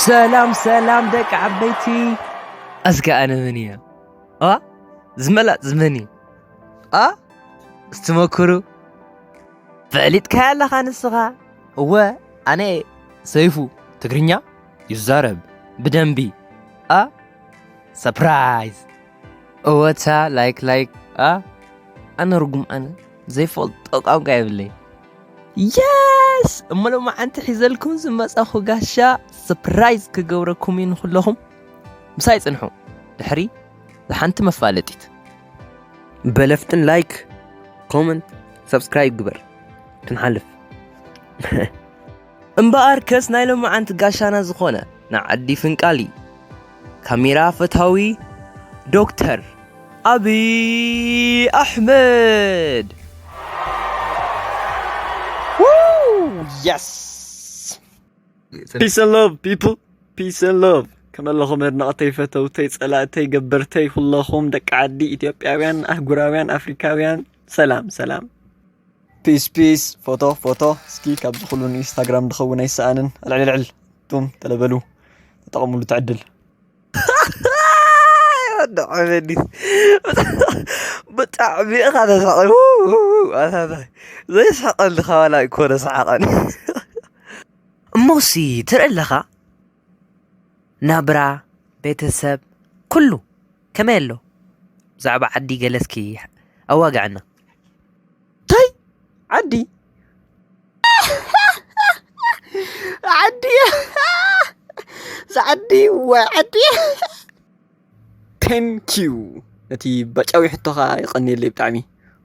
ሰላም ሰላም ደቂ ዓበይቲ። እስከ ኣነ መን እየ? ኣ ዝመላጥ ዝመን እዩ? ኣ እስትመክሩ ፈሊጥካ ኣለኻ ንስኻ? እወ ኣነ ሰይፉ ትግርኛ ይዛረብ ብደንቢ። ኣ ሰፕራይዝ። እወታ ላይክ ላይክ። ኣ ኣነ ርጉም ኣነ ዘይፈልጦ ቋንቋ የብለይ። የስ እሞ ሎማዓንቲ ሒዘልኩም ዝመጻኹ ጋሻ ሰፕራይዝ ክገብረኩም እዩ ንኩለኹም። ምሳይ ጽንሑ። ድሕሪ ዝሓንቲ መፋለጢት በለፍጥን ላይክ ኮመንት ሰብስክራይብ ግበር። ክንሓልፍ እምበኣርከስ ናይ ሎማዓንቲ ጋሻና ዝኾነ ንዓዲ ፍንቃሊ ካሜራ ፈታዊ ዶክተር ኣብይ ኣሕመድ። የስ Peace and love, people. Peace and love. ከመለኹም ኣድናቕተይ፣ ፈተውተይ፣ ጸላእተይ፣ ገበርተይ፣ ኩለኹም ደቂ ዓዲ፣ ኢትዮጵያውያን፣ ኣህጉራውያን፣ ኣፍሪካውያን፣ ሰላም ሰላም። ፒስ ፒስ። ፎቶ ፎቶ። እስኪ ካብዚ ኩሉ ንኢንስታግራም ድኸውን ኣይሰኣንን። ኣልዕልዕል ቱም ተለበሉ፣ ተጠቐሙሉ ትዕድል። ወዲ ዓበዲት ብጣዕሚ ኢኻ ተሳቒ። ዘይስሓቐልካ ዋላ ኣይኮነ ሰሓቐኒ። እሞሲ ትርኢ ኣለኻ ናብራ ቤተሰብ ኩሉ ከመይ ኣሎ? ብዛዕባ ዓዲ ገለስኪ ኣዋግዐና። ታይ ዓዲ ዓዲ ዓዲ ወይ ዓዲ። ቴንኪዩ። ነቲ ባጫዊ ሕቶኻ ይቐንየለይ ብጣዕሚ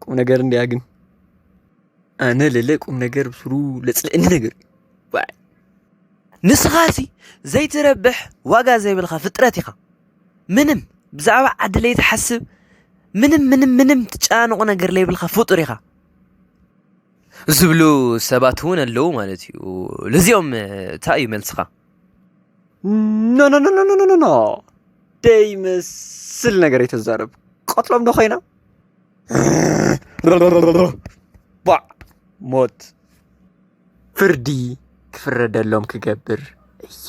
ቁም ነገር እንድያ ግን ኣነ ለለ ቁም ነገር ብስሩ ለጽልእኒ ነገር እዩ። ንስኻሲ ዘይትረብሕ ዋጋ ዘይብልካ ፍጥረት ኢኻ። ምንም ብዛዕባ ዓዲ ለይትሓስብ ምንም ምንም ምንም ትጨናንቆ ነገር ለይብልካ ፍጡር ኢኻ። ዝብሉ ሰባት እውን ኣለዉ ማለት እዩ። ልዚኦም እንታይ እዩ መልስኻ? ኖ ኖ ኖ ኖ ኖ ኖ ኖ ደይመስል ነገር ኣይተዛረብ። ቀትሎም ዶ ኮይና ባዕ ሞት ፍርዲ ክፍረደሎም ክገብር እየ።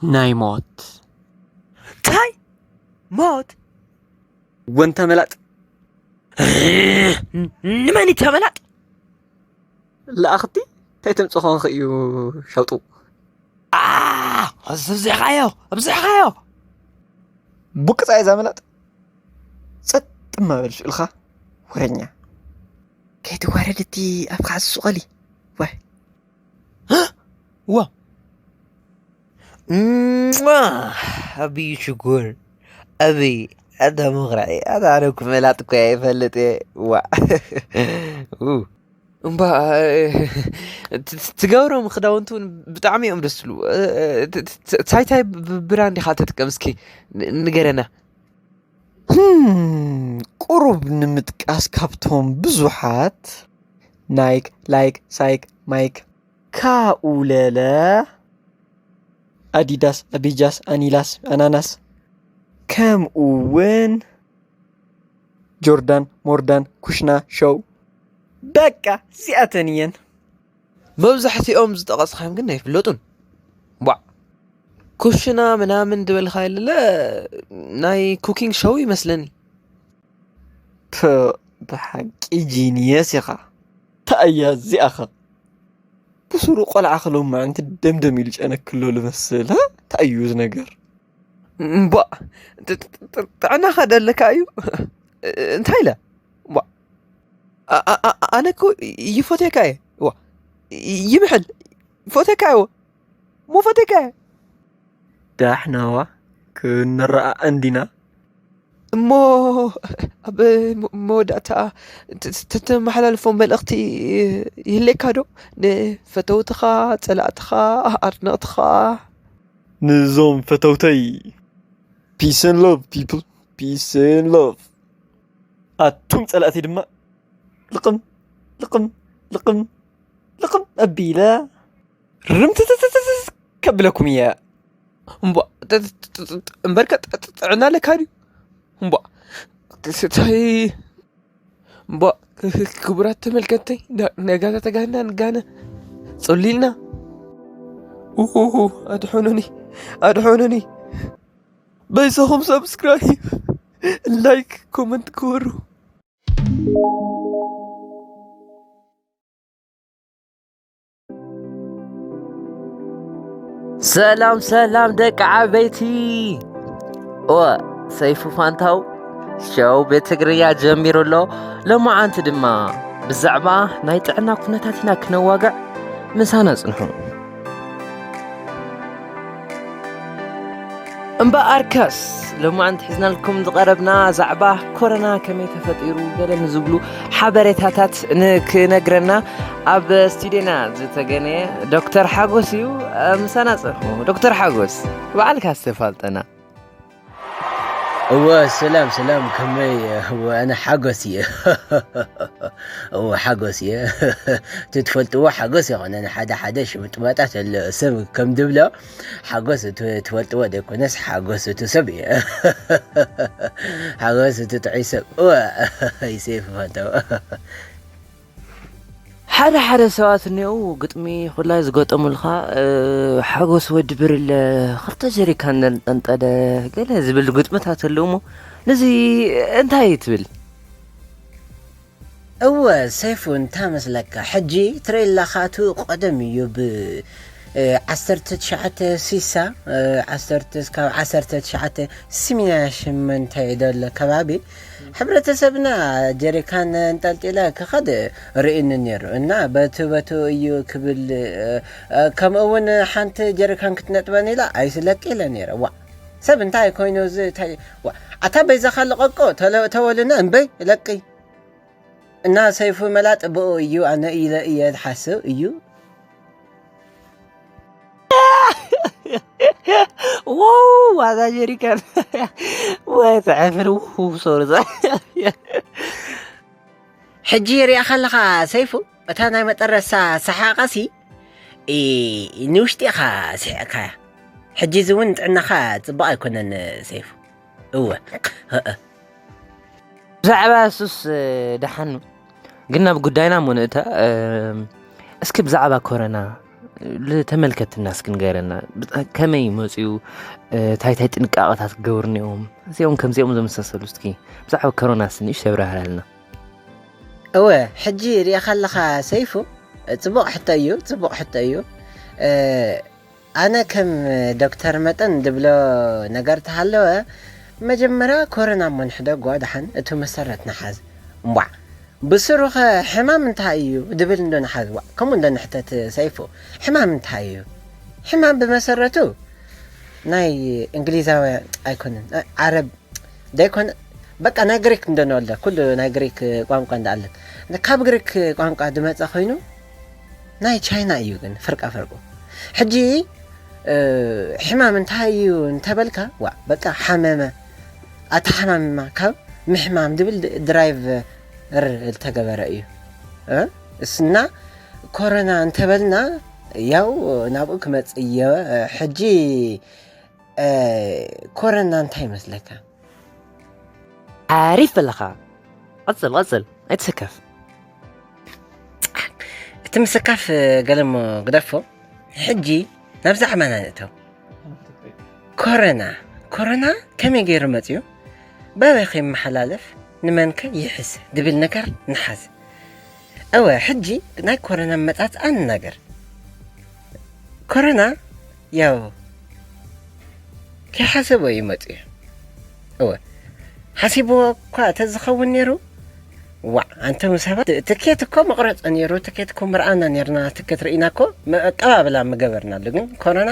ናይ ሞት ታይ ሞት ወንተ መላጥ ንመን ይተመላጥ? ለኣኽቲ እንታይ ተምጽእ ኾንክ እዩ ሸውጡ? ኣብዚሕካዮ ኣብዚሕካዮ። ቡቅጻ እዛ መላጥ ጸጥ እማ በል ስእልኻ ወረኛ። ከይትዋረድ እቲ ኣብ ካዕሲ ሱቐሊ ዋይ። ዋ እማ ኣብይ ሽጉር ኣብይ ኣታ ምኽራይ ኣታ ኣነ እኮ መላጥ እኮ እየ ይፈልጥ እየ። ዋ ኡ። እምባ እ፣ ት- ት- ትገብሮም ክዳውንቲ እውን ብጣዕሚ እዮም ደስ ዝብሉ። እ፣ እ፣ ት- ት- ት- እንታይ እንታይ ብ- ብራንድ ኢኻ ተጥቀም እስኪ ን- ንገረና። ህም፣ ቁሩብ ንምጥቃስ ካብቶም ብዙሓት ናይክ ላይክ ሳይክ ማይክ ካኡለለ ኣዲዳስ ኣቢጃስ ኣኒላስ ኣናናስ ከምኡ እውን ጆርዳን ሞርዳን ኩሽና ሾው በቃ እዚኣተን እየን። መብዛሕትኦም ዝጠቐስኻዮም ግን ኣይፍለጡን። ቧዕ ኩሽና ምናምን ዝበልካ የለለ ናይ ኩኪንግ ሾው ይመስለኒ። ፕ ብሓቂ ጂኒየስ ኢኻ። ታእያ እዚኣኻ ብስሩ ቆልዓ ክሎማዕንቲ ደምደም ኢሉ ጨነክሎ ልመስል። እ? እንታይ እዩ እዚ ነገር? እምቧእ፣ ጥ- ጥ- ጥ- ጥዕናኻ ደለካ እዩ። እንታይ ኢለ? እምቧእ። ኣ- ኣ- ኣ- ኣነ እኮ ይፎቴካ እየ። ዋ፣ ይምሕል። ፎቴካ እየ። ሞ ፎቴካ እየ። ዳሕናዋ ክንረኣ እንዲና። እሞ ኣብ መወዳእታ ት- ት- ተመሓላልፎ መልእኽቲ ይህሌካ ዶ ንፈተውትኻ ጸላእትኻ ኣድነቕትኻ? ንዞም ፈተውተይ peace and love people, peace and love። ኣቱም ጸላእቲ ድማ ልቕም ልቕም ልቕም ልቕም ኣቢለ ርምትትትትት ከብለኩም እየ። እምቧ እምበርከ ጥዕና ኣለካ ድዩ? እምቧ እንታይ እምቧ ክቡራት ተመልከትተይ፣ ነጋታ ተጋና ንጋነ ጸሊልና። ኡሁሁ፣ ኣድሕኑኒ፣ ኣድሕኑኒ። በይሰኹም ሰብስክራይብ፣ ላይክ፣ ኮመንት ክወሩ። ሰላም ሰላም ደቂ ዓበይቲ። እወ፣ ሰይፉ ፋንታው ሸው ቤት ትግርኛ ጀሚሩ ኣሎ። ሎማዓንቲ ድማ ብዛዕባ ናይ ጥዕና ኩነታት ኢና ክነዋግዕ። ምሳና ጽንሑ። እምበኣርከስ ሎማዓንቲ ሒዝናልኩም ዝቐረብና ዛዕባ ኮረና ከመይ ተፈጢሩ ገለ ንዝብሉ ሓበሬታታት ንክነግረና ኣብ ስቱዲዮና ዝተገነየ ዶክተር ሓጎስ እዩ። ምሳና ጽንሑ። ዶክተር ሓጎስ፣ ባዕልካ ዝተፋልጠና። እወ፣ ሰላም ሰላም፣ ከመይ? እወ፣ ኣነ ሓጎስ እየ። እወ፣ ሓጎስ እየ። እቲ ትፈልጥዎ ሓጎስ ይኾነ፣ ሓደ ሓደ ሽምጥማጣት ኣሎ። ሰብ ከም ድብሎ፣ ሓጎስ እቲ ትፈልጥዎ ደይኮነስ፣ ሓጎስ እቲ ሰብ እየ። ሓጎስ እቲ ጥዑይ ሰብ። እወ፣ ይሴፍ ፈተው። ሓደ ሓደ ሰባት እኒአው፣ ግጥሚ ኩላይ ዝገጠሙልካ፣ እ፣ ሓጎስ ወዲ ብርለ ክልተ ጀሪካን ዘንጠንጠለ ገለ ዝብል ግጥምታት ኣለዉ እሞ፣ ነዚ እንታይ ትብል? እወ፣ ሰይፉ፣ እንታይ መስለካ? ሕጂ ትርኢ ኣለኻ፣ እቱ ቀደም እዩ ብ፣ እ፣ ዓሰርተ ትሽዓተ ስሳ፣ እ፣ ዓሰርተ፣ ካብ ዓሰርተ ትሽዓተ ስሚንያ ሽመንተ እዩ ዘሎ ከባቢ። ሕብረተሰብና ጀሪካን እንጠልጢለ ክኸድ ርኢኒ ነይሩ እና በቲ በቱ እዩ ክብል፣ እ፣ እ፣ ከምኡ እውን ሓንቲ ጀሪካን ክትነጥበን ኢላ ኣይስለቅ ኢለ ነይረ። ዋ፣ ሰብ እንታይ ኮይኑ እዚ እንታይ፣ ዋ፣ ኣታ በይዛኻ ልቐቆ፣ ተለ-፣ ተወልና እምበይ ለቂ። እና ሰይፉ መላጥ ብኡ እዩ፣ ኣነ ኢለ እየ ዝሓስብ እዩ። ዋው፣ ዋዛ ጀሪካን። ወይ ተዕፍር፣ ው፣ ሶሪ፣ ዛ-፣ ሕጂ ሪኣ ከለኻ ሰይፉ፣ እታ ናይ መጠረሳ ሰሓቓሲ፣ ኢ፣ ንውሽጢ ኢኻ ስሒቕካያ። ሕጂ እዚ እውን ጥዕናኻ ጽቡቕ ኣይኮነን ሰይፉ። እወ። ብዛዕባ እሱስ፣ እ፣ ደሓን። ግን ናብ ጉዳይና እሞ ንእተ፣ እም፣ እስኪ ብዛዕባ ኮረና ንተመልከትና እስኪ ንገረና። ብጣ-፣ ከመይ መጽኡ? እ፣ እንታይ እንታይ ጥንቃቐታት ክገብሩ እኒኦም? እዚኦም ከምዚኦም ዘመሳሰሉ እስኪ ብዛዕባ ኮረና እስኪ ንእሽተይ ኣብራህራልና። እወ፣ ሕጂ ሪእኻ ኣለኻ ሰይፉ፣ ጽቡቕ ሕቶ እዩ፣ ጽቡቕ ሕቶ እዩ። እ፣ ኣነ ከም ዶክተር መጠን ድብሎ ነገር ተሃለወ፣ መጀመርያ ኮረና እሞ ንሕደጎ፣ ደሓን እቱ መሰረት ንሓዝ። እምቧዕ፣ ብስሩኸ ሕማም እንታይ እዩ ድብል እንዶ ንሓዝ። ዋእ፣ ከምኡ እንዶ ንሕተት ሰይፉ፣ ሕማም እንታይ እዩ? ሕማም ብመሰረቱ ናይ እንግሊዛውያን ኣይኮነን፣ ናይ ዓረብ ዘይኮነ፣ በቃ ናይ ግሪክ እንዶ ንወለ፣ ኩሉ ናይ ግሪክ ቋንቋ እንዳ ኣለን። ካብ ግሪክ ቋንቋ ዝመጸ ኮይኑ ናይ ቻይና እዩ ግን ፍርቃ ፍርቁ። ሕጂ፣ እ፣ ሕማም እንታይ እዩ እንተበልካ፣ ዋ፣ በቃ ሓመመ፣ ኣተሓማምማ ካብ ምሕማም ዝብል ድራይቨር ዝተገበረ እዩ። እ? እስና ኮረና እንተበልና ያው ናብኡ ክመጽእ እየ። ሕጂ፣ እ፣ ኮረና እንታይ ይመስለካ? ሓሪፍ ኣለኻ። ቀጽል፣ ቀጽል። ኣይትስከፍ። እቲ ምስካፍ ገለሞ ግደፎ። ሕጂ ናብ ዛዕባና ንእተው። ኮረና። ኮረና ከመይ ገይሩ መጽዩ? በበይ ከይመሓላለፍ? ንመንከ ይሕዝ? ዝብል ነገር ንሓዝ። እወ፣ ሕጂ ናይ ኮረና መጻጽኣ ንናገር። ኮረና ያው ከይሓሰቦ እዩ መጽዩ። እወ፣ ሓሲብዎ እኳ ተዝኸውን ነይሩ፣ ዋዕ፣ ኣንቶም ሰባት ትኬት እኮ መቑረጸ ነይሩ፣ ትኬት እኮ ምርኣና ነይርና፣ ትኬት ርኢና እኮ መ-፣ ኣቀባብላ ምገበርናሉ። ግን ኮረና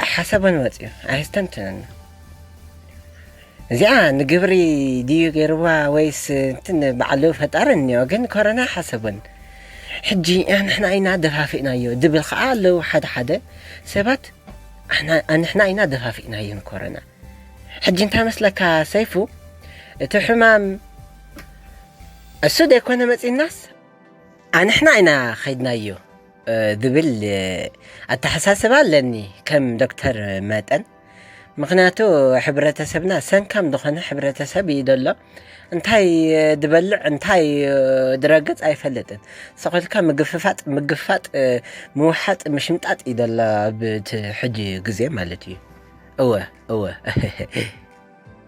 ኣይሓሰቦን መጽዩ፣ ኣየስተንትነና። እዚኣ ንግብሪ ድዩ ገይርዋ ወይስ እንትን ባዕሉ ፈጣሪ እኒኦ፣ ግን ኮረና ሓሰቦን። ሕጂ ንሕና ኢና ደፋፊእናዮ ድብል ኸዓ ኣለዉ ሓደ ሓደ ሰባት፣ ኣሕና-፣ ኣንሕና ኢና ደፋፊእናዮ ንኮረና። ሕጂ እንታይ መስለካ ሰይፉ? እቲ ሕማም እሱ ደይኮነ መጺናስ ኣንሕና ኢና ኸይድናዮ፣ እ፣ ዝብል፣ እ፣ ኣተሓሳስባ ኣለኒ ከም ዶክተር መጠን። ምኽንያቱ ሕብረተሰብና ሰንካም ዝኾነ ሕብረተሰብ እዩ ዘሎ። እንታይ ድበልዕ እንታይ ድረግጽ ኣይፈልጥን። ሰኾልካ ምግፍፋጥ ምግፋጥ ምውሓጥ ምሽምጣጥ እዩ ዘሎ ኣብ እቲ ሕጂ ግዜ ማለት እዩ። እወ እወ።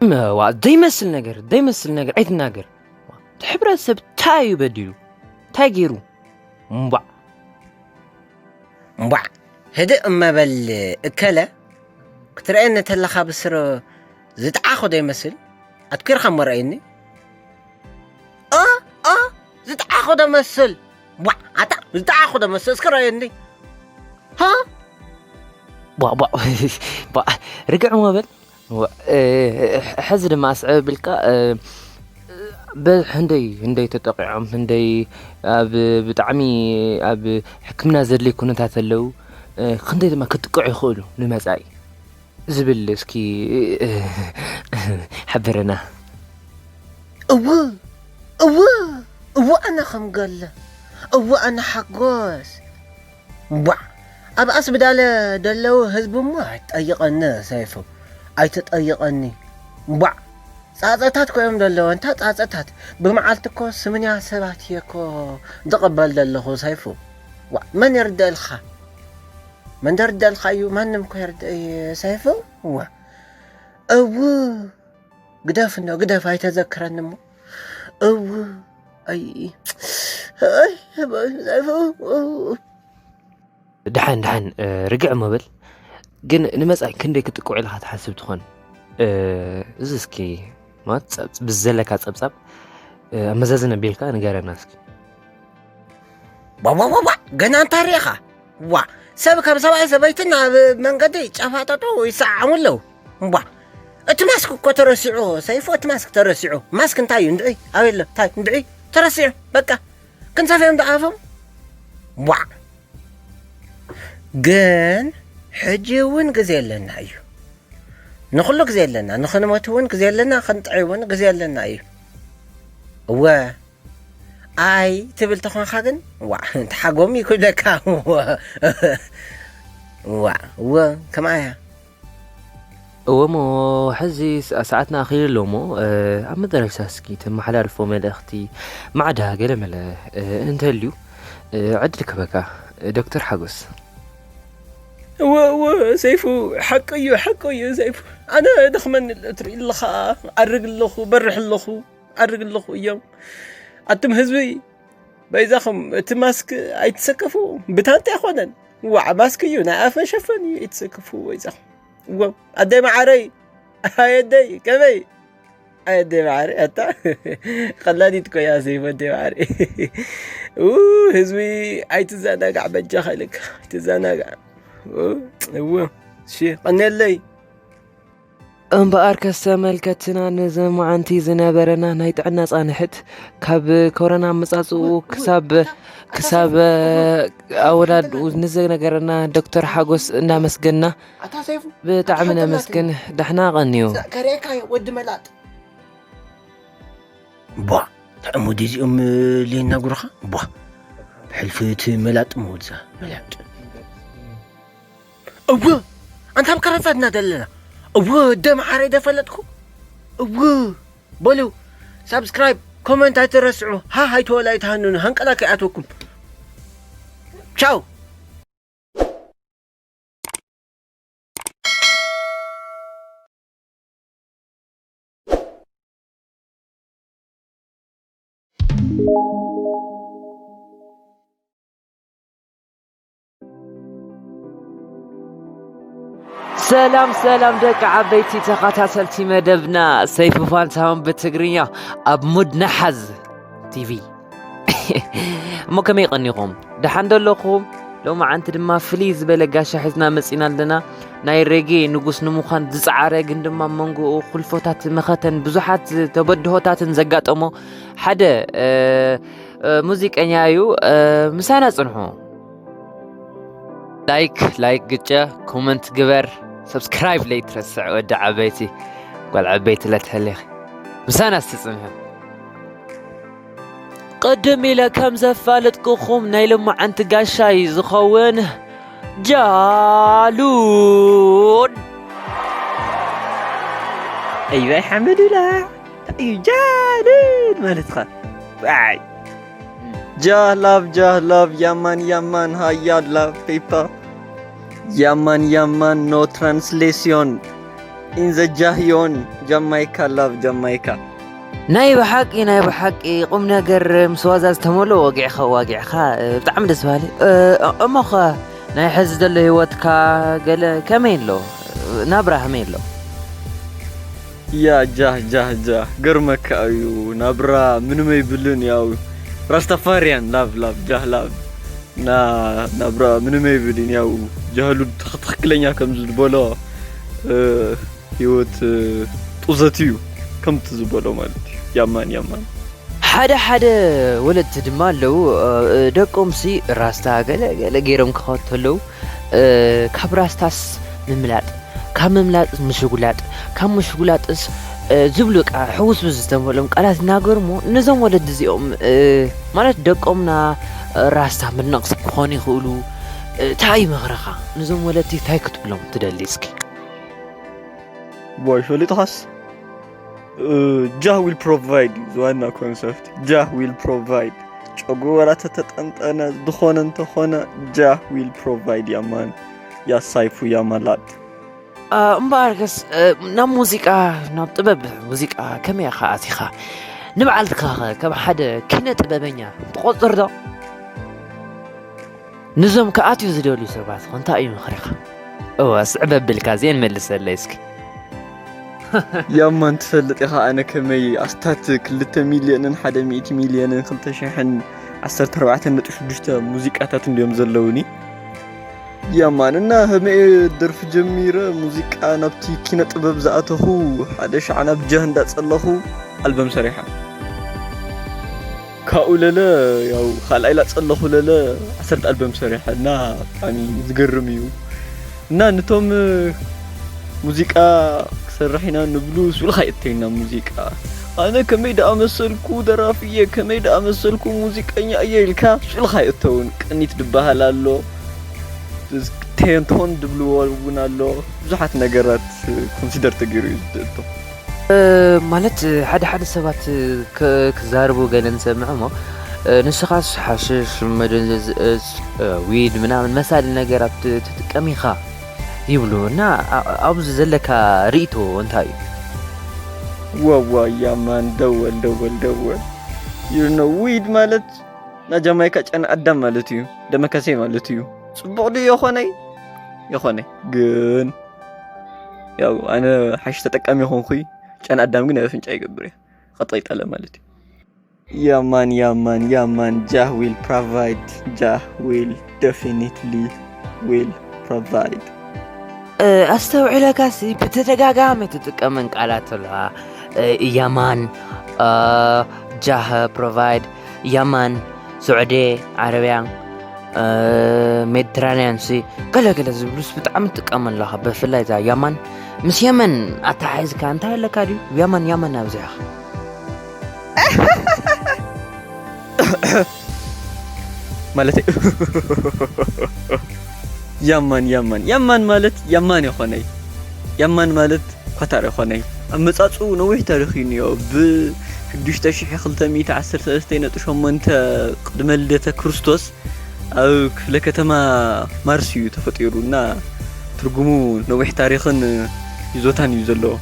እመዋ ዘይመስል ነገር ዘይመስል ነገር ኣይትናገር። እቲ ሕብረተሰብ እንታይ እዩ በዲሉ? እንታይ ገይሩ? እምቧዕ። እምቧዕ ህድእ እመበል እከለ፣ ክትርእየኒ ተለኻ ብስሩ ዝጠዓኹ ዶ ይመስል? ኣትኲርካ እሞ ረኣየኒ። ኦ ኦ ዝጠዓኹ ዶ መስል? ቧዕ ኣታ ዝጠዓኹ ዶ መስል? እስኪ ረኣየኒ። ሃ ቧዕ ቧዕ ቧዕ ርግዕ እሞ በል። ዋ፣ እ፣ ሕዚ ድማ ኣስዕብ ብልካ፣ እ፣ በ- ህንደይ ህንደይ ተጠቂዖም ህንደይ ኣብ ብጣዕሚ ኣብ ሕክምና ዘድልይ ኩነታት ኣለዉ፣ እ፣ ክንደይ ድማ ክጥቅዑ ይኽእሉ ንመጻኢ ዝብል እስኪ፣ እ፣ ሓበረና። እው እው እው ኣነ ከም ገለ እው ኣነ ሓጎስ ቧዕ ኣብ ኣስብዳለ ደለዉ ህዝቢ እሞ ኣይትጠይቐኒ ሰይፉ ኣይትጠይቐኒ ቧዕ ጻጸታት ኮይኖም ደለዉ እንታ ጻጸታት ብመዓልቲ እኮ ስምንያ ሰባት እየ እኮ ዝቕበል ዘለኹ ሰይፉ ዋ መን ይርደእልካ መን ደርደእልካ እዩ ማንም እኮ ይርደእ ሰይፉ ዋ እው ግደፍ እንዶ ግደፍ ኣይተዘክረኒ እሞ እው ኣይ ኣይ ሰይፉ ድሓን ድሓን ርግዕ መበል ግን ንመጻኢ ክንደይ ክጥቅዑ ኢልካ ትሓስብ ትኾን? እዚ እስኪ ማለት ብዘለካ ጸብጻብ ኣመዛዝን ኣቢልካ ንገረና እስኪ። ዋዋዋዋ ገና እንታይ ርኢኻ? ዋ ሰብ ከም ሰብኣይ ሰበይትን ኣብ መንገዲ ጨፋጠጡ ይሰዓሙ ኣለዉ። ዋ እቲ ማስክ እኮ ተረሲዑ ሰይፉ፣ እቲ ማስክ ተረሲዑ። ማስክ እንታይ እዩ? እንድዒ ኣበይ ኣሎ? እንታይ እንድዒ ተረሲዑ። በቃ ክንሰፍዮም ደኣፎም ዋ ግን ሕጂ እውን ግዜ ኣለና እዩ። ንኹሉ ግዜ ኣለና፣ ንኽንሞት እውን ግዜ ኣለና፣ ክንጥዒ እውን ግዜ ኣለና እዩ። እወ ኣይ ትብል ተኾንካ ግን ዋዕ ተሓጎም እዩ ክብለካ። ዋዕ እወ ከምኣያ እወ እሞ ሕዚ ሰዓትና ኣኺሉ ኣሎ እሞ ኣብ መደረሻ እስኪ ተመሓላልፎ መልእኽቲ ማዕዳ ገለመለ እንተልዩ ዕድል ክበካ ዶክተር ሓጎስ። እወ እወ ሰይፉ ሓቂ እዩ ሓቂ እዩ ሰይፉ ኣነ ደኽመኒ ኣሎ ትርኢ ኣለኻ ኣርግ ኣለኹ በርሕ ኣለኹ ኣርግ ኣለኹ እዮም ኣቱም ህዝቢ በይዛኹም እቲ ማስክ ኣይትሰከፉ ብታንታ ኣይኮነን ዋዕ ማስክ እዩ ናይ ኣፍ መሸፈኒ እዩ ኣይትሰከፉ በይዛኹም እወ ኣደይ መዓረይ ኣየደይ ከመይ ኣየደይ መዓረይ ኣታ ቀላዲት ኮያ ሰይፉ ኣደይ መዓረይ ህዝቢ ኣይትዘናጋዕ በጃኻ ኢለካ ኣይትዘናጋዕ እወ እሺ ቀንየለይ እምበኣርከስ ተመልከትና ነዚ መዓንቲ ዝነበረና ናይ ጥዕና ጻንሕት ካብ ኮረና ኣመጻጽኡ ክሳብ ክሳብ ኣወዳድኡ ንዝነገረና ዶክተር ሓጎስ እናመስገና ብጣዕሚ ነመስግን። ዳሕና ቀንዩ። ከሬካ ወዲ መላጥ ቧ ተዕሙዲ እዚኦም ሌናጉርኻ ቧ ብሕልፊ እቲ መላጥ መወድዛ መላጥ እው ኣንታ ኣብ ቀረፃ ድና ዘለና እው ደም ዓረ ደፈለጥኩ እው በሉ ሳብስክራይብ ኮመንት ኣይትረስዑ ሃ ሃይተወላ ኣይትሃንኑ ሃንቀላ ከይኣትወኩም ቻው ሰላም ሰላም ደቂ ዓበይቲ ተኸታተልቲ መደብና ሰይፉ ፋንታሁን ብትግርኛ ኣብ ሙድ ነሓዝ ቲቪ እሞ ከመይ ቀኒኹም ደሓን ዶ ኣለኹም ሎማዓንቲ ድማ ፍልይ ዝበለ ጋሻ ሒዝና መፂና ኣለና ናይ ሬጌ ንጉስ ንምዃን ዝፀዓረ ግን ድማ መንጎኡ ኩልፎታት መኸተን ብዙሓት ተበድሆታትን ዘጋጠሞ ሓደ ሙዚቀኛ እዩ ምሳና ፅንሑ ላይክ ላይክ ግጨ ኮመንት ግበር ሰብስክራይብ ለይትረስዕ ወዲ ዓበይቲ ጓል ዓበይቲ ለትሕሊኽ ምሳና ስትፅንሑ ቅድም ኢለ ከም ዘፋለጥኩኹም ናይ ሎማዓንቲ ጋሻይ ዝኸውን ጃሉድ ኣይባይ ሓመዱላ እዩ ጃድድ ማለትኻ። ባይ ጃህ ላቭ ጃህ ላቭ ያማን ያማን ሃያ ላቭ ፔፓ ያማን ያማን no translation in the ጃህዮን ጃማይካ ላቭ ጃማይካ። ናይ ብሓቂ ናይ ብሓቂ ቁም ነገር ምስ ዋዛ ዝተመልኦ ወጊዕካ ዋጊዕካ ብጣዕሚ ደስ በሃሊ። እሞኸ ናይ ሕዚ ዘሎ ህይወትካ ገለ ከመይ ኣሎ? ናብራ ከመይ ኣሎ? ያ ጃህ ጃህ ጃህ ገርመካ እዩ ናብራ ምንም ኣይብልን ያው ራስታፋሪያን ላቭ ላቭ ጃህ ላቭ እና ናብራ ምንም ኣይብልን ያው ጃህሉ ትኽክለኛ ከም ዝበሎ ህይወት ጡዘት እዩ ከምቲ ዝበሎ ማለት እዩ። ያማን ያማን ሓደ ሓደ ወለድቲ ድማ ኣለዉ ደቆምሲ ራስታ ገለ ገለ ገይሮም ክኸተለዉ ካብ ራስታስ ምምላጥ ካብ ምምላጥ ምሽጉላጥ ካብ ምሽጉላጥስ ዝብሉ ቃ ሕውስብስ ዝተመሎም ቃላት ይናገሩ እሞ ነዞም ወለዲ እዚኦም ማለት ደቆምና ራስታ መድነቕቲ ክኾኑ ይኽእሉ። እንታይ ምኽርኻ ነዞም ወለድቲ እንታይ ክትብሎም ትደሊ እስኪ? ቦይ ፈሊጥኻስ? Jah will provide ዝዋና ኮንሰፕት Jah will provide ጨጉሩ ወላ ተተጠንጠነ ዝኾነ እንተኾነ Jah will provide ያማን ያሳይፉ ያማላት። እምበኣርከስ ናብ ሙዚቃ ናብ ጥበብ ሙዚቃ ከመይ ኢኻ ኣቲኻ? ንበዓልትኻ ከም ሓደ ኪነ ጥበበኛ ትቆፅር ዶ? ንዞም ክኣትዩ ዝደልዩ ሰባት ኸ እንታይ እዩ ምኽርኻ? እወ ስዕብ ኣቢልካ እዚኤን መልሰለይ እስኪ። ያማን ትፈልጥ ኢኻ ኣነ ከመይ ኣስታት ክልተ ሚልዮንን ሓደ ሚእቲ ሚልዮንን ክልተ ሽሕን ዓሰርተ ኣርባዕተን ነጥቢ ሽዱሽተ ሙዚቃታት እንድዮም ዘለውኒ። ያማን እና ከመይ ደርፊ ጀሚረ ሙዚቃ ናብቲ ኪነ ጥበብ ዝኣተኹ ሓደ ሻዕ ናብ ጃህ እንዳጸለኹ ኣልበም ሰሪሓ። ካብኡ ለለ ያው ካልኣይ ላጸለኹ ለለ ዓሰርተ ኣልበም ሰሪሐ እና ብጣዕሚ ዝገርም እዩ። እና ነቶም ሙዚቃ ክሰርሕ ኢና ንብሉ ስብልካ የእተይና ሙዚቃ ኣነ ከመይ ደኣ መሰልኩ ደራፊ እየ ከመይ ደኣ መሰልኩ ሙዚቀኛ እየ ኢልካ ስብልካ የእተውን ቅኒት ድበሃል ኣሎ ቴንቶን ድብልዎ እውን ኣሎ ብዙሓት ነገራት ኮንሲደር ተገይሩ እዩ ዝእቶ ማለት ሓደ ሓደ ሰባት ክዛርቡ ገለ ንሰምዕ እሞ ንስኻስ ሓሽሽ መደንዘዚ እፅ ዊድ ምናምን መሳሊ ነገራት ትጥቀም ኢኻ ይብሉ እና ኣብዚ ዘለካ ርእቶ እንታይ እዩ? ዋዋ ያማን ደወል ደወል ደወል you know weed ማለት ናይ ጃማይካ ጨና ኣዳም ማለት እዩ ደመከሴ ማለት እዩ ጽቡቕ ድዩ የኾነይ የኾነይ ግን ያው ኣነ ሓሽ ተጠቃሚ የኾንኩይ ጨና ኣዳም ግን ኣብ ኣፍንጫ ይገብር እየ ኸጠይጠለ ማለት እዩ ያማን ያማን ያማን ጃህ ዊል ፕራቫይድ ጃህ ዊል ደፊኒትሊ ዊል ፕሮቫይድ ኣስተውዕለካሲ ብተደጋጋሚ ትጥቀመን ቃላት ኣለዋ ያማን ጃህ ፕሮቫይድ ያማን ስዑዲ ዓረብያ ሜዲትራንያን ሲ ገለገለ ዝብሉስ ብጣዕሚ ትጥቀመ ኣለኻ ብፍላይ እዛ ያማን ምስ የመን ኣተሓሒዝካ እንታይ ኣለካ ድዩ ያማን ያማን ኣብዚሕኻ ማለት ያማን ያማን ያማን ማለት ያማን የኾነይ ያማን ማለት ኳታር የኾነይ ኣመጻጽኡ ነዊሕ ታሪኽ እዩ ኒዮ ብ ሽዱሽተ ሽሕ ክልተ ሚእቲ ዓሰርተ ሰለስተ ነጥቢ ሸሞንተ ቅድመ ልደተ ክርስቶስ ኣብ ክፍለ ከተማ ማርስ እዩ ተፈጢሩ እና ትርጉሙ ነዊሕ ታሪኽን ይዞታን እዩ ዘለዎ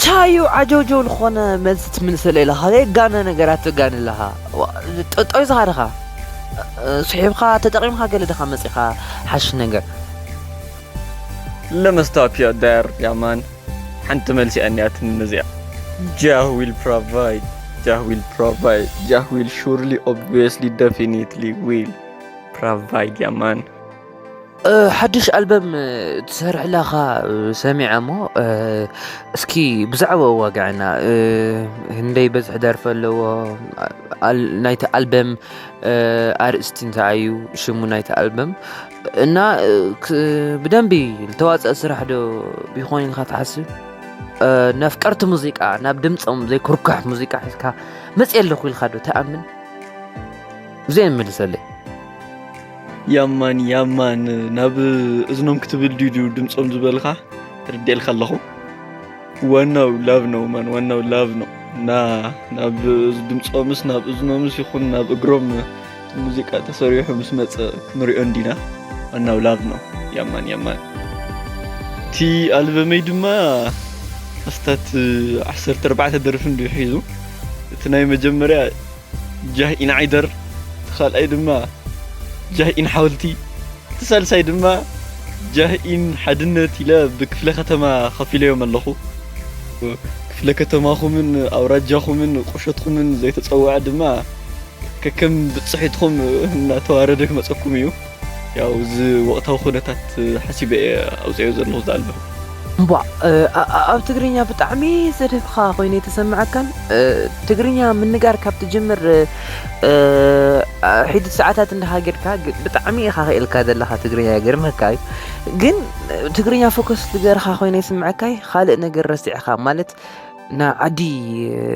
ቻዩ ዓጀውጀው ዝኾነ መልሲ ትምልሰለ ኢለኻ ዘይጋነ ነገራት ትጋኒ ኣለኻ ጠጦይ ዝኻ ድኻ ስሒብካ ተጠቂምካ ገለ ድኻ መፂኻ ሓሽ ነገር ለመስታፕያ ዳር ያማን ሓንቲ መልሲ ኣንያትን ነዚኣ Jah will provide Jah will provide Jah will surely obviously definitely will provide ያማን ሓድሽ ኣልበም ትሰርሕ ኣለኻ ሰሚዐ እሞ እስኪ ብዛዕባ ዋጋዕና ህንደይ በዝሒ ደርፊ ኣለዎ ናይቲ ኣልበም ኣርእስቲ እንታይ እዩ ሽሙ ናይቲ ኣልበም እና ብደንቢ ዝተዋፀአ ስራሕ ዶ ይኾን ኢልካ ትሓስብ ነፍቀርቲ ሙዚቃ ናብ ድምፆም ዘይኩርኳሕ ሙዚቃ ሒዝካ መፅእ ኣለኹ ኢልካ ዶ ትኣምን እዚአን መልሰለይ ያማን ያማን ናብ እዝኖም ክትብል ድዩ ድምፆም ዝበልካ ርድኤልካ ኣለኹ ዋናው ላቭ ነው ማን፣ ዋናው ላቭ ነው። እና ናብ ድምፆምስ ናብ እዝኖምስ ይኹን ናብ እግሮም ሙዚቃ ተሰሪሑ ምስ መፀ ክንሪኦ እንዲና። ዋናው ላቭ ነው። ያማን ያማን። እቲ ኣልበመይ ድማ ኣስታት ዓሰርተ ኣርባዕተ ደርፊ እንዲሁ ሒዙ። እቲ ናይ መጀመርያ ጃህ ኢን ዓይደር፣ እቲ ካልኣይ ድማ ጃህ ኢን ሓወልቲ፣ እቲ ሳልሳይ ድማ ጃህ ኢን ሓድነት ኢለ ብክፍለ ከተማ ከፊለዮም ኣለኹ። ክፍለ ከተማኹምን ኣውራጃኹምን ቁሸትኩምን ዘይተፀውዐ ድማ ከከም ብፅሒትኹም እናተዋረደ ክመፀኩም እዩ። ያው እዚ ወቕታዊ ኩነታት ሓሲበ እየ ኣውፅኦ ዘለኹ እዚ ኣልበም። እምቧ ኣብ ትግርኛ ብጣዕሚ ዘድህብኻ ኮይኑ የተሰምዐካን ትግርኛ ምንጋር ካብ ትጅምር ሒድ ሰዓታት እንዳሃገድካ ብጣዕሚ ኢኻ ክእልካ ዘለኻ ትግርኛ ገርመካ እዩ። ግን ትግርኛ ፎከስ ዝገርካ ኮይኑ ይስምዐካይ ካልእ ነገር ረሲዕካ ማለት ና ዓዲ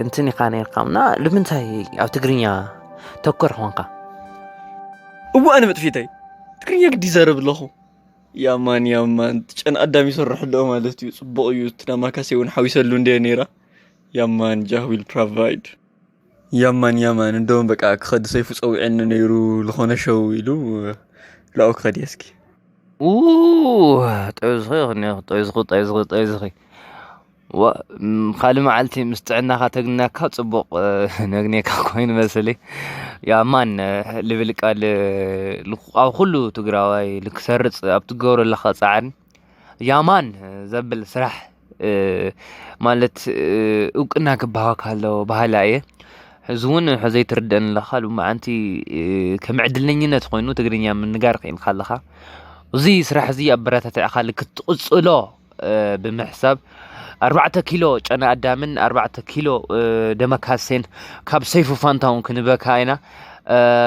እንትን ኢኻ ነርካ እና ንምንታይ ኣብ ትግርኛ ተኮር ኾንካ? እዋ ኣነ መጥፊተይ ትግርኛ ግዲ ይዛረብ ኣለኹ። ያማን ያማን ጨን ኣዳም ይሰርሕ ኣለዎ ማለት እዩ። ፅቡቕ እዩ። እቲ ዳማካሴ እውን ሓዊሰሉ እንደ ነይራ። ያማን ጃህ ዊል ፕሮቫይድ። ያማን ያማን እንደውም በቃ ክኸዲ ሰይፉ ፀዊዐኒ ነይሩ ዝኾነ ሸው ኢሉ ላኡ ክኸድ እየ እስኪ። ኡ ጠይዝኺ ይኽኒ ጠይዝኺ ጠይዝኺ ጠይዝኺ ካልእ መዓልቲ ምስ ጥዕናኻ ተግናካ ፅቡቕ ነግኔካ ኮይኑ መስሊ። ያማን ልብል ቃል ኣብ ኩሉ ትግራዋይ ልክሰርፅ ኣብ ትገብሮ ኣለኻ ፃዕሪ ያማን ዘብል ስራሕ ማለት እውቅና ክበሃወካ ኣለዎ ባህላ እየ። ሕዚ እውን ሕዘይ ትርደን ኣለኻ ሎማዓንቲ ከም ዕድለኝነት ኮይኑ ትግርኛ ምንጋር ክኢልካ ኣለኻ። እዚ ስራሕ እዚ ኣበረታትዕካ ልክትቕፅሎ ብምሕሳብ ኣርባዕተ ኪሎ ጨና ኣዳምን ኣርባዕተ ኪሎ ደመካሴን ካብ ሰይፉ ፋንታውን ክንበካ ኢና።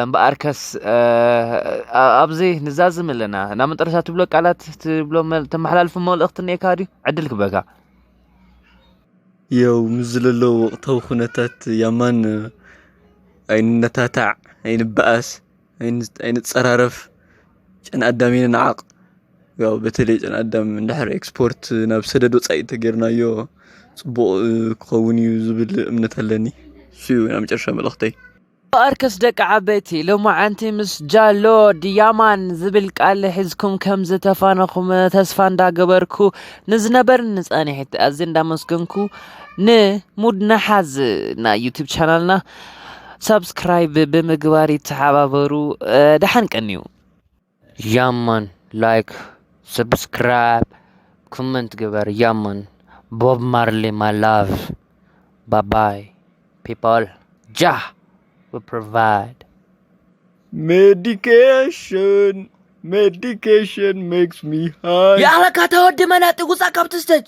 እምበኣርከስ ኣብዚ ንዛዝም ኣለና ናብ መጠረሻ ትብሎ ቃላት ትብሎ ተመሓላልፉ መልእኽቲ እኒኤካ ድዩ ዕድል ክበካ። ያው ምስ ዝለሎ ወቕታዊ ኩነታት ያማን ኣይንነታታዕ፣ ኣይንበኣስ፣ ኣይንፀራረፍ፣ ጨን ኣዳም ይንዓቕ። ያው በተለይ ጨን ኣዳም እንድሕር ኤክስፖርት ናብ ሰደድ ወፃኢ ተገይርናዮ ፅቡቕ ክኸውን እዩ ዝብል እምነት ኣለኒ። እሱ እዩ ናብ መጨረሻ መልእኽተይ። ኣርከስ ደቂ ዓበይቲ ሎማዓንቲ ምስ ጃሎ ድያማን ዝብል ቃል ሒዝኩም ከም ዝተፋነኹም ተስፋ እንዳገበርኩ ንዝነበርኒ ፃኒሒት ኣዝየ እንዳመስገንኩ ንሙድ ነሓዝ ናይ ዩቱብ ቻናልና ሳብስክራይብ ብምግባር ይተሓባበሩ። ደሓን ቀንዩ። ያማን ላይክ ሰብስክራይብ ኮመንት ግበር ያማን ቦብ ማርሊ my love bye bye people jah we provide medication medication makes me high ያለካ ተወዲ መናጢ ውፃ ካብቲ ስቴጅ